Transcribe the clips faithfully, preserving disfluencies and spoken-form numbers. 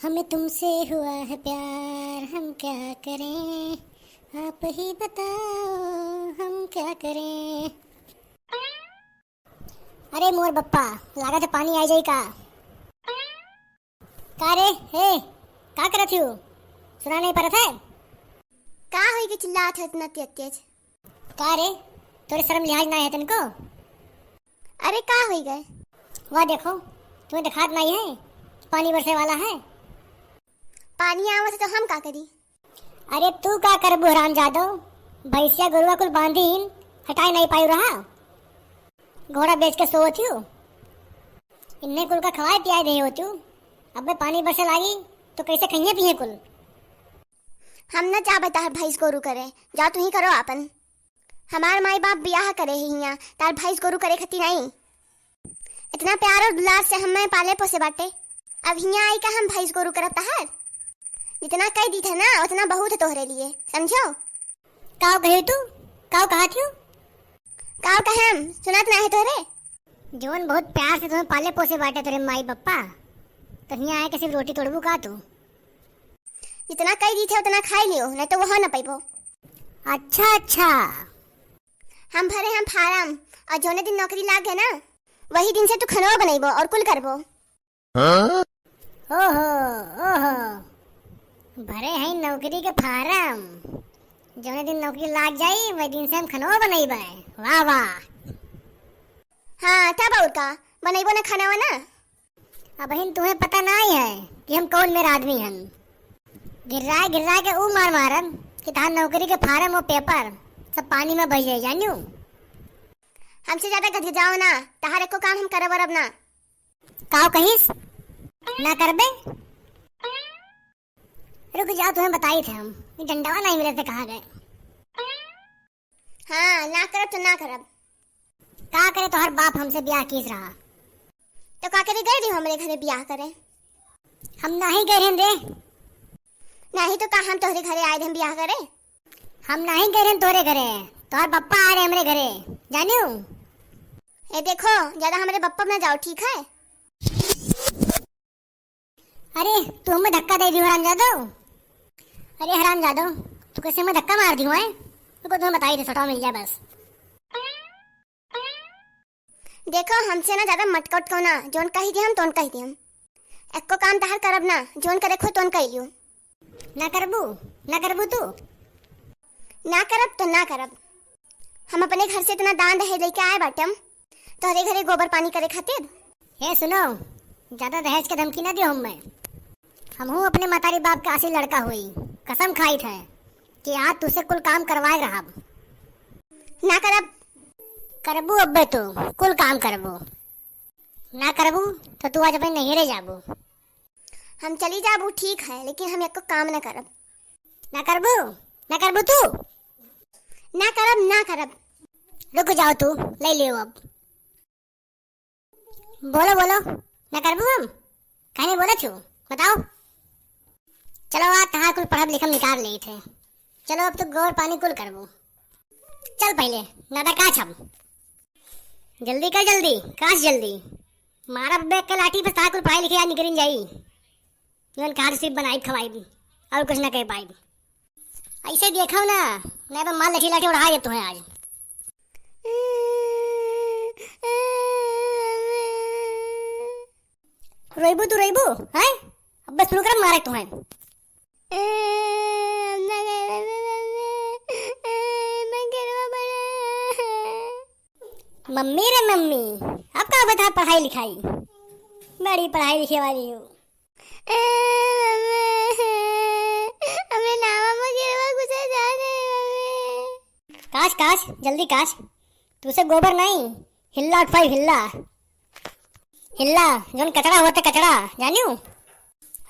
हमें तुमसे हुआ है प्यार, हम क्या करें, आप ही बताओ, हम क्या करें। अरे मोर बप्पा, लागत है पानी आ जाई का? का रे, हे, का करत हियो? सुना नहीं परत है? का होई के चिल्लात है इतना तेज तेज? का रे, तोरे शर्म लिहाज ना है तनको? अरे का होई गए? वाह देखो, तुम्हें दिखात नहीं है, पानी बरसे वाला है। पानी आवत है तो हम का करी? अरे तू का करबू हरामजादो, भैंसिया गोरुआ कुल बांधीन, हटाए नहीं पायु रहा, घोड़ा बेच के सोवत हियो, इन्हें कुल का खवाए पियाए दे होतियो। अबे पानी बरसे लागी तो कैसे खइये पिए कुल? हम न जाबे तार भैंस गोरू करे, जाओ तू ही करो आपन। हमार माई बाप बियाह करे ही हियाँ, तार भैंस गोरू करे खातिर नहीं। इतना प्यार और दुलार से हमें पाले पोसे बाटे, अब हियाँ आई का हम भैंस गोरू करब तहार? जितना कह दी थे ना उतना बहुत है तोहरे लिए, समझो। काव कहे तू? काव कहा थियो? काव कहे हम? सुनात ना है तोहरे? जवन बहुत प्यार से तुम्हें पाले पोसे बाटे तोरे माई बप्पा, तो हियाँ आए के सिर्फ रोटी तोड़बू का तू? जितना कह दी थे उतना खाई लियो, नहीं तो वह ना पैबो। अच्छा अच्छा। हम भरे हम फार्म, और जोने दिन नौकरी लाग गए ना, वही दिन से तू खनवा बनैबो और कुल करबो। हाँ? ओहो, ओहो, भरे हैं नौकरी के फार्म, जोने दिन नौकरी लाग जाई वही दिन से हम खनवा बनैबे। वाह वाह। हाँ तब और का, बनैबो ना खनवा ना। अबहिन तुम्हें पता नहीं है कि हम कौन मेर आदमी हन। गिर्राए गिर्राए के ऊ मार मारब कि तहार नौकरी के फार्म और पेपर सब पानी में बह जाए, जानियो। हमसे ज्यादा गदगदाओ ना, तहार एको काम हम करब वरब ना। काव कहिस? ना करबे? रुक जाओ, तुम्हें बताई थे हम, ये डंडवा नहीं मिले थे, कहाँ गए? हाँ, ना करब तो ना करब। का करे तोहर बाप हमसे ब्याह कीस रहा? तो का करे गए रही हमरे घरे ब्याह करे? हम नाही गए रहन रे। नाही तो का हम तोहरे घरे आए रहन ब्याह करे? हम नाही गए रहन तोहरे घरे, तोहर पप्पा आए रहे हमरे घरे, जानियो। ए देखो, ज्यादा हमरे पप्पा में ना जाओ, ठीक है? अरे, तू हमें धक्का दे दियो हरामजादो। अरे हरामजादो, तू कैसे हमें धक्का मार दियो है? रुको, तुम्हें बताई दे, छोटा मिल जाए बस। देखो, हमसे ना ज्यादा मटका उटकाओ ना, जोन कही दिहम, तोन कही दिहम। एक्को काम तहार करब ना, जोन करे खो तोन कही लियो। ना करबू, ना करबू तू? ना करब तो ना करब। हम अपने घर से इतना दान दहेज लेके आए बाटम, तोहरे घरे गोबर पानी करे खातिर। हे सुनो, ज्यादा दहेज के धमकी ना दियो हमें। हमहू अपने मतारी बाप के आसी लड़का हुई, कसम खाइत है कि आज तुसे कुल काम करवाए रहब। ना करब। करबू अब्बे तू, कुल काम करबू। ना करबू तो तू आज अपने नैहरे जाबू। हम चली जाबू ठीक है, लेकिन हम एको काम ना करब। ना करबू? ना करबू तू? ना करब, ना करब। रुक जाओ तू, ले लियो अब। बोलो, बोलो, ना करबू हम? काहे नहीं बोलत हो? बताओ। चलो, आज तहार कुल पढ़ब लिखब निकाल लेइत है। चलो, अब तो गोबर पानी कुल करबू। चल पहिले, ना तो काछ हम। जल्दी कर, जल्दी, काछ जल्दी। मारब बैग के लाठी, बस तहार कुल पढ़ाई लिखे आज निकल जाई। जौन कहा तो सिर्फ बनाई खवाई, और कुछ ना कह पाई। ऐसे देखो ना, नहीं तो मार लाठी लाठी उड़ा देत तुम्हें आज। रोइबू तू, रोइबू, हैं? अब बस शुरू कर मारे तुम्हें। मम्मी रे मम्मी, अब का बता पढ़ाई लिखाई? बड़ी पढ़ाई लिखे वाली हो। ए, मम्मी, हमें नावा में गिरवा घुसा जा रहे, मम्मी। काछ, काछ, जल्दी काछ। तुसे गोबर नहीं, हिल्ला उठवाई, हिल्ला। हिल्ला, जौन कचड़ा होते कचड़ा, जानियो?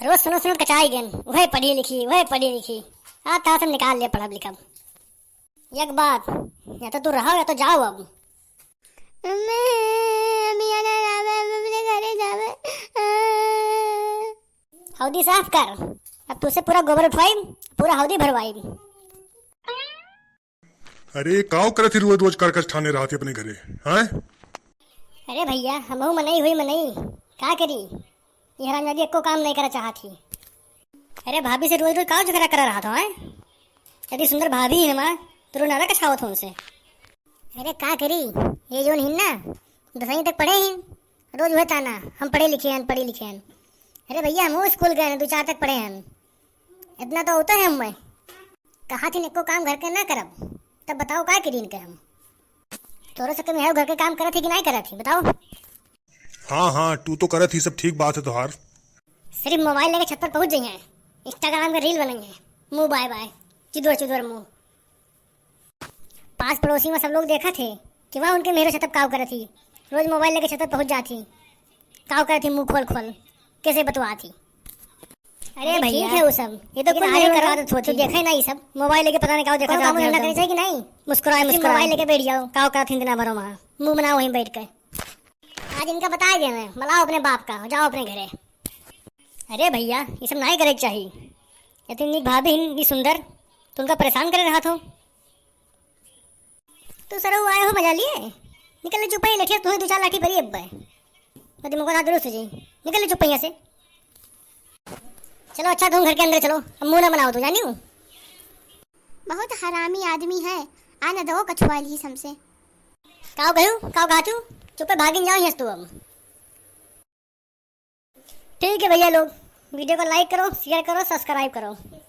रोज सुनो सुनो कचाई गेन, वह पढ़ी लिखी, वह पढ़ी लिखी। आ, ता सब निकाल ले पढ़ब लिखब। एक बात, या तो तू रहो या तो जाओ अब। अम्मे, अम्मी, आना ना, मैं अपने घरे जावे। आ। हौदी साफ कर, अब तुसे पूरा गोबर उठवाई, पूरा हौदी भरवाई। अरे, काव करत ही रोज रोज कर कर ठाने रहत ही अपने घरे, हैं? अरे भैया, हमहू मनई हुई मनई, का करी? ये हरामजादी एको काम नहीं करा चाहत ही। अरे भाभी से रोज रोज काउ झगड़ा करा रहत हो, हैं? यदि सुंदर भाभी है हमार, तो रोज नारा कछावत हो उनसे। अरे का करी, ये जोन हिन ना, दसवीं तक पढ़े हिन, रोज उहे ताना, "हम पढ़े लिखे हन, पढ़े लिखे हन।" अरे भैया, हम स्कूल गए हैं, दो चार तक पढ़े हन, इतना तो होता है हम में। कहा थी, "एको काम घर के ना करब, तब बताओ का करी इनके हम?" तोरो सबके मेहरारू घर के काम करत ही कि नहीं करत ही, बताओ? हाँ, हाँ, तू तो करत ही, सब ठीक बात है तोहार। सिर्फ मोबाइल लेके छत पर पहुंच जाई हैं, Instagram के रील बनाई हैं, मुंह बाय बाय, चुदवर चुदवर मुंह। पास पड़ोसी में सब लोग देखत हे कि वहाँ उनके मेहरारू छत पर काव करत ही, रोज मोबाइल लेके छत पर पहुंच जात ही, काव करत ही मुंह खोल खोल, कैसे बतवात ही। अरे अरे भैया, ठीक है वो सब, ये तो लेकिन कुल आए मेहरारू करो, आदत होती। तो देखा ही ना ये सब, मोबाइल लेके पता नहीं काव देखा कोनो काम जात ही धंधा हरदम। करे चाहिए कि नहीं? मुस्कुराए, सिर्फ मुस्कुराए। मोबाइल लेके बैठ जाओ, काव करत ही इतना भरो वहाँ, मुंह बनाओ वहीं बैठ के। आज इनका बता देना, बुलाओ अपने बाप का, जाओ अपने घरे। अरे भैया, ये सब नहीं करे के चाहिए। इतनी नीक भाभी हिन, इतनी सुंदर, तो उनका परेशान करे रहत हो। तू सरऊ आए हो मजा लिए? निकल ले चुप ही, लेठिया तुम्हें दो चार लाठी परी अब। तो दिमाग हाथ दुरुस्त हो जाई। निकल ले चुप यहाँ से। चलो अच्छा, तुम घर के अंदर चलो, अब मुंह ना बनाओ तू, जानी हूँ। बहुत हरामी आदमी है, आने दो कछुआ ली हमसे। काव कहू, काव कहा तू? चुप्पे भागिन जाओ यहाँ से तू अब। ठीक है भैया लोग, वीडियो को like करो, share करो, subscribe करो।